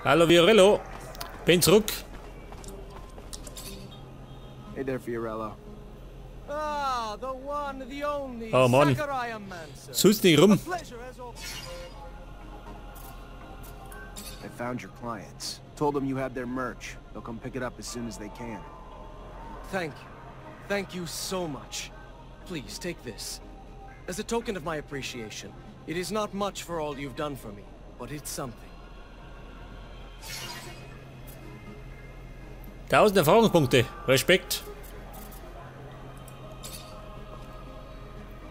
Hallo Fiorello. Bin zurück. Hey there, Fiorello. Ah, the one, the only. Oh Mann. Zachariah Manson. Soll's nicht rum. A pleasure as always. I found your clients. Told them you had their merch. They'll come pick it up as soon as they can. Thank you. Thank you so much. Please take this. As a token of my appreciation. It is not much for all you've done for me, but it's something. 1000 Erfahrungspunkte. Respekt.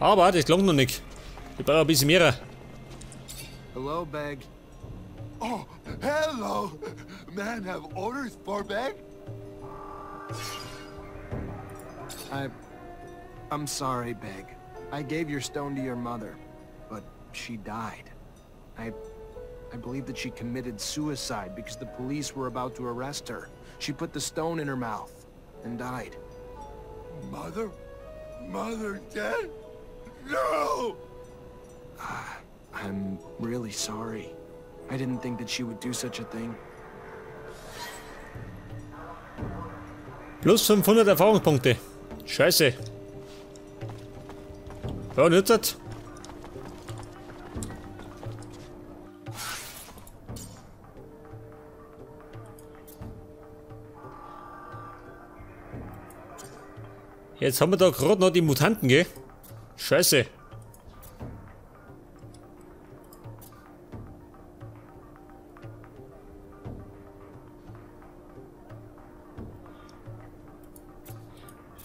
Aber das klang noch nicht. Ich brauche ein bisschen mehr. Hello, Beg. Oh, hello. Man have orders for Beg? I'm sorry, Beg. I gave your stone to your mother, but she died. I believe that she committed suicide because the police were about to arrest her. She put the stone in her mouth and died. Mother? Mother dead? No! I'm really sorry. I didn't think that she would do such a thing. Plus 500 Erfahrungspunkte. Scheiße. Ja, und jetzt? Jetzt haben wir da gerade noch die Mutanten, gell? Scheiße.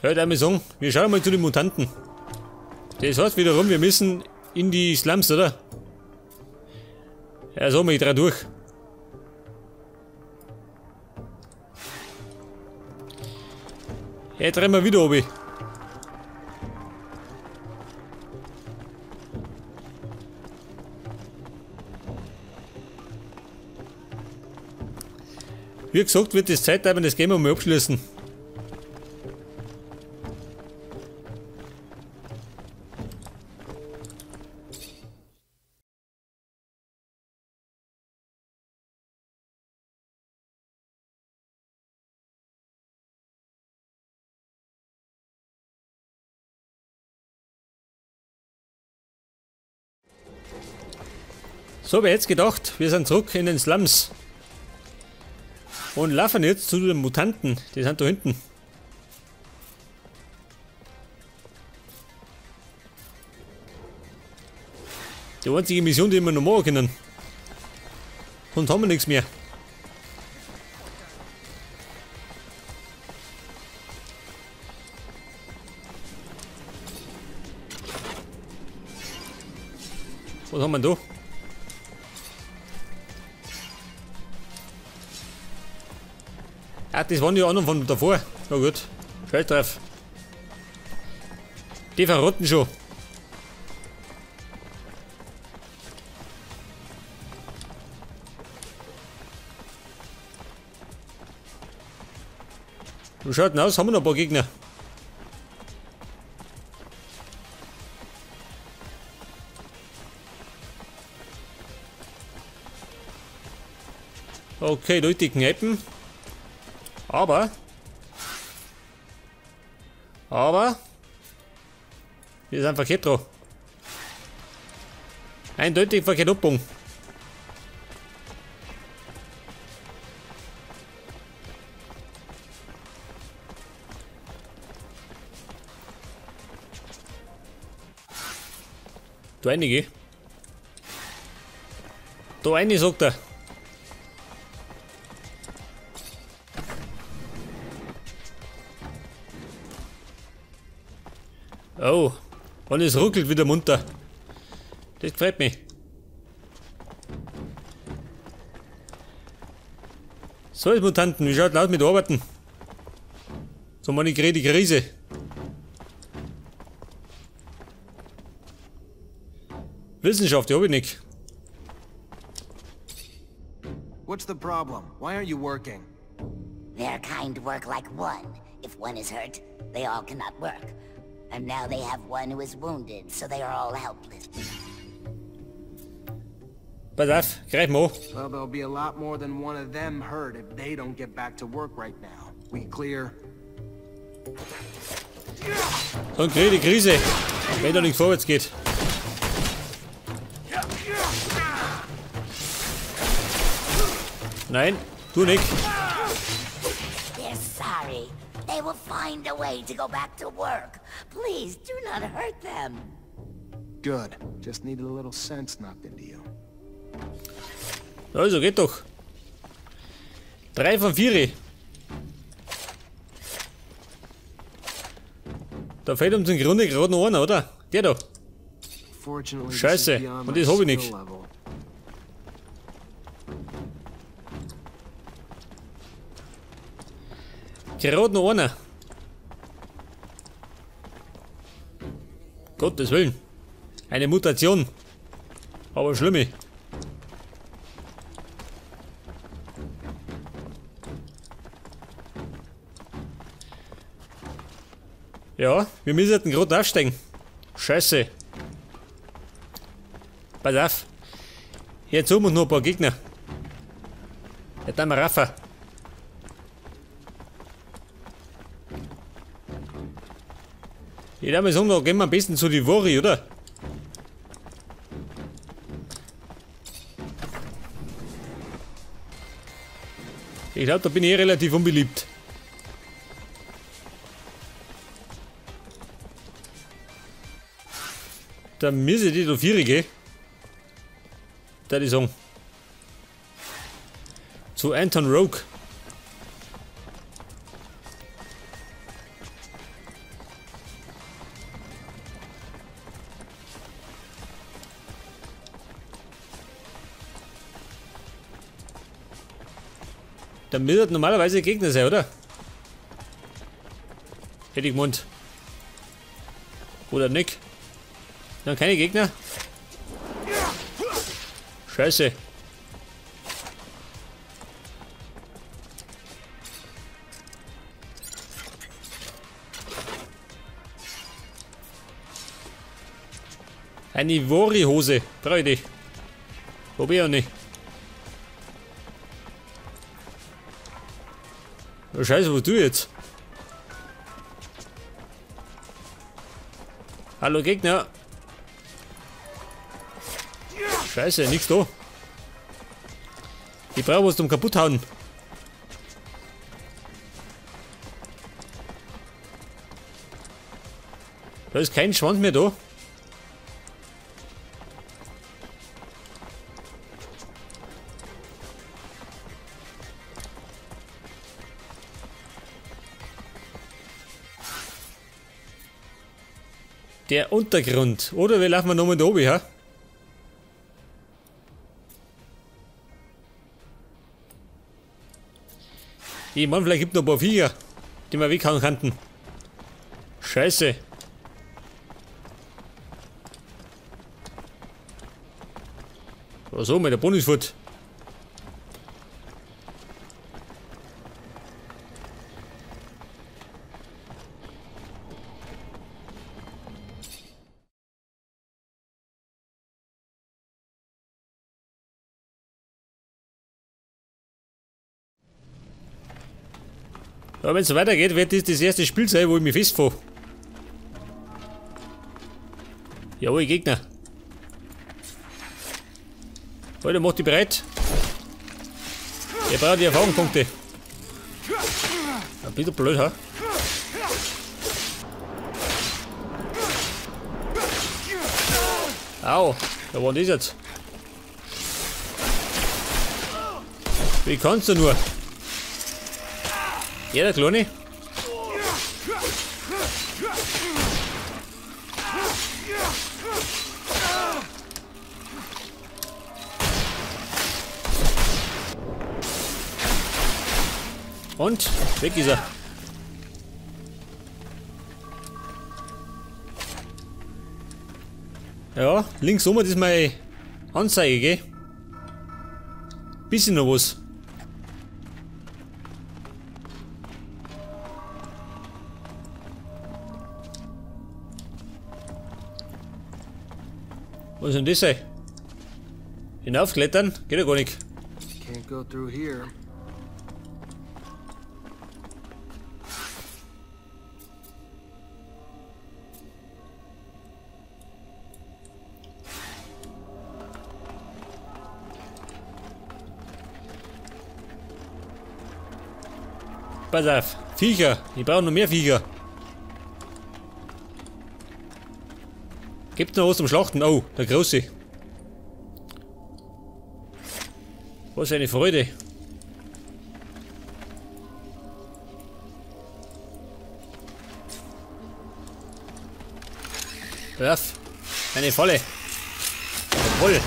Hört einmal sagen, wir schauen mal zu den Mutanten. Das heißt wiederum, wir müssen in die Slums, oder? Ja, so, mal ich dreh durch. Jetzt rennen wir wieder oben. Wie gesagt, wird es Zeit, dass wir das Game einmal abschließen. So, wer hätte gedacht, wir sind zurück in den Slums. Und laufen jetzt zu den Mutanten. Die sind da hinten. Die einzige Mission, die wir noch machen können. Und haben wir nichts mehr. Was haben wir denn da? Ah, das waren die anderen von davor. Na gut, scheiß drauf. Die verrotten schon. Wie schaut denn aus? Haben wir noch ein paar Gegner? Okay, Leute, die Kneipen. Aber wir sind verkehrt drauf. Eindeutig verkehrt abgebogen. Da einige. Da eine, sagt er. Oh, und es ruckelt wieder munter. Das gefällt mir. So, jetzt Mutanten, wie schaut denn aus mit Arbeiten? So, meine die Krise. Wissenschaft, die hab ich nicht. What's the problem? Why aren't you working? Their kind work like one. If one is hurt, they all cannot work. And now they have one who is wounded, so they are all helpless. Pass auf, greif mal an. Well, there'll be a lot more than one of them hurt if they don't get back to work right now. We clear? Dann krieg ich die Krise, wenn da nichts vorwärts geht. Nein, du nicht. They're sorry. They will find a way to go back to work. Please do not hurt them. Good. Just needed a little sense knocked into you. Also geht doch. 3 von 4. Da fehlt uns im Grunde gerade noch einer, oder? Der da. Scheiße, und das hab ich nicht. Gerade noch einer. Gottes Willen. Eine Mutation. Aber schlimme. Ja, wir müssen gerade aufsteigen. Scheiße. Pass auf. Jetzt oben noch ein paar Gegner. Jetzt haben wir Raffa. Ich würde mal sagen, da gehen wir am besten zu die Wori, oder? Ich glaube, da bin ich eh relativ unbeliebt. Da müssen die da vier gehen. Da die sagen. Zu Anton Rogue. Da müsste normalerweise Gegner sein, oder? Hätte ich gemeint. Oder nicht? Dann keine Gegner? Scheiße. Eine Ivory-Hose. Brauche ich die. Probier auch nicht. Oh Scheiße, wo du jetzt? Hallo Gegner. Scheiße, nix da. Ich brauche was zum kaputthauen. Da ist kein Schwanz mehr da. Der Untergrund. Oder wir laufen nochmal da oben, ja? Ich meine, vielleicht gibt es noch ein paar Viecher, die wir weghauen könnten. Scheiße. Oder so, mit der Bonusfoot. Aber wenn es so weitergeht, wird das das erste Spiel sein, wo ich mich festfahre. Jawohl, Gegner. Leute, macht die bereit. Ihr braucht die Erfahrungspunkte. Ein bisschen blöd, ha? Au, da war das jetzt. Wie kannst du nur? Ja, der Kleine. Und weg ist er. Ja, links oben, das ist meine Anzeige, gell? Bisschen noch was. Was ist denn das? Ey? Hinaufklettern? Geht ja gar nicht. Can't go through here. Pass auf, Viecher. Ich brauche noch mehr Viecher. Gibt's noch was zum Schlachten? Oh, der Große. Was eine Freude. Hör auf. Eine Falle. Jawohl.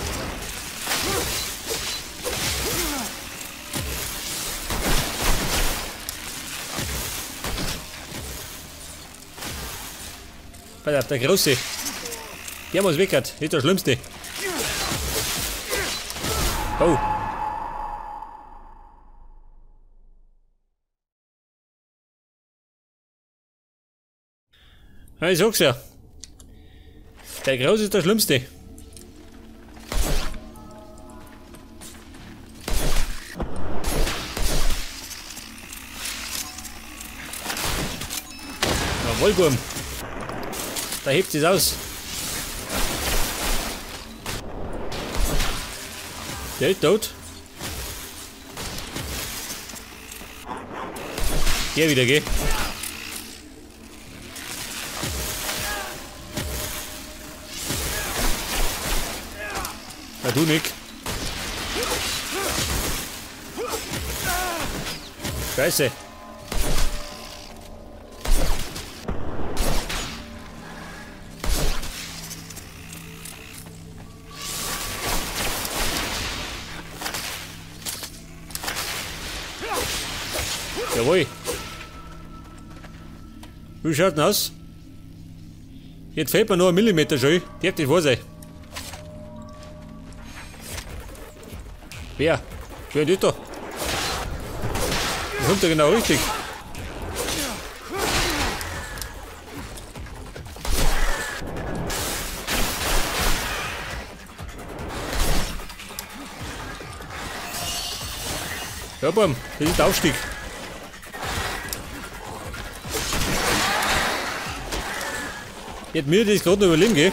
Pass auf, der Große. Der muss weg, das ist der Schlimmste. Oh. Ja, ich sag's ja. Der Große ist der Schlimmste. Jawohl, Burm. Da hebt sie's aus. Der ist tot. Geh wieder, geh. Na du, Nick. Scheiße. Jawohl. Wie schaut denn aus? Jetzt fehlt mir nur ein Millimeter schon. Darf das wahr sein? Wer? Wer ist das da? Das kommt ja genau richtig. Ja, Baum, das ist der Aufstieg. Ich hätte mir das gerade noch überlegen, gell?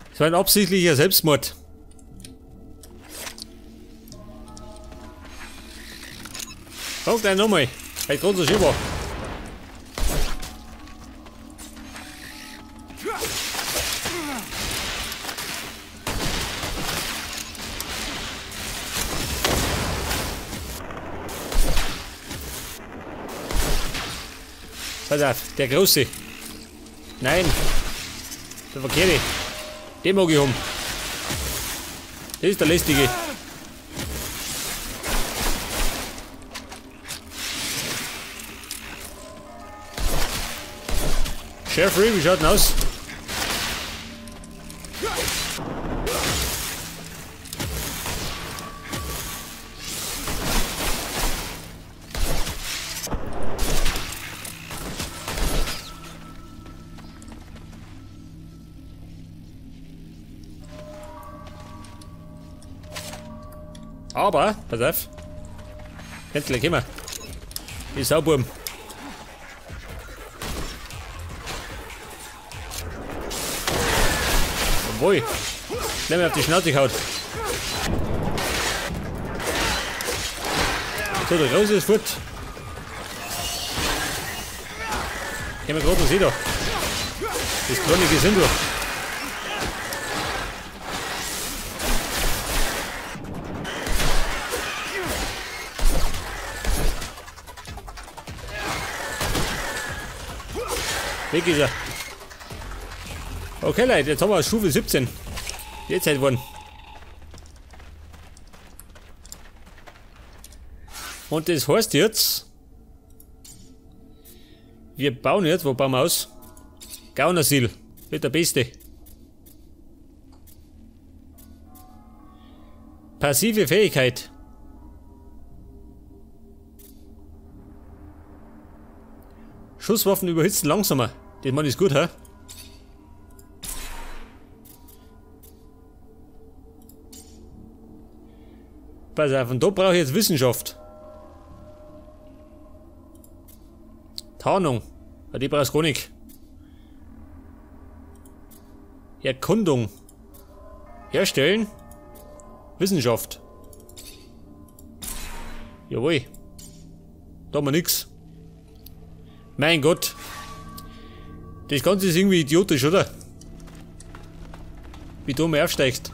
Das war ein absichtlicher Selbstmord. Frag gleich nochmal, weil gerade so schön war. Pass auf, der Große. Nein. Der Verkehrte. Den mag ich haben. Das ist der Lästige. Jeffrey, wie schaut denn aus? Aber, pass auf. Kannst gleich kommen. Die Sauburm. Jawohl. Schnell mal auf die Schnauze gehauen. So, der Große ist fort. Gehen wir gerade noch sehen da. Das kleine Gesindel. Weg ist er. Okay, Leute, jetzt haben wir Stufe 17. Jetzt halt worden. Und das heißt jetzt, wir bauen jetzt, wo bauen wir aus? Gaunersil, wird der Beste. Passive Fähigkeit. Schusswaffen überhitzen langsamer. Das Mann ist gut, hä? Pass auf, und da brauche ich jetzt Wissenschaft. Tarnung. Ja, die brauchst du gar nicht. Erkundung. Herstellen. Wissenschaft. Jawohl. Da haben wir nix. Mein Gott. Das Ganze ist irgendwie idiotisch, oder? Wie du mir aufsteigst.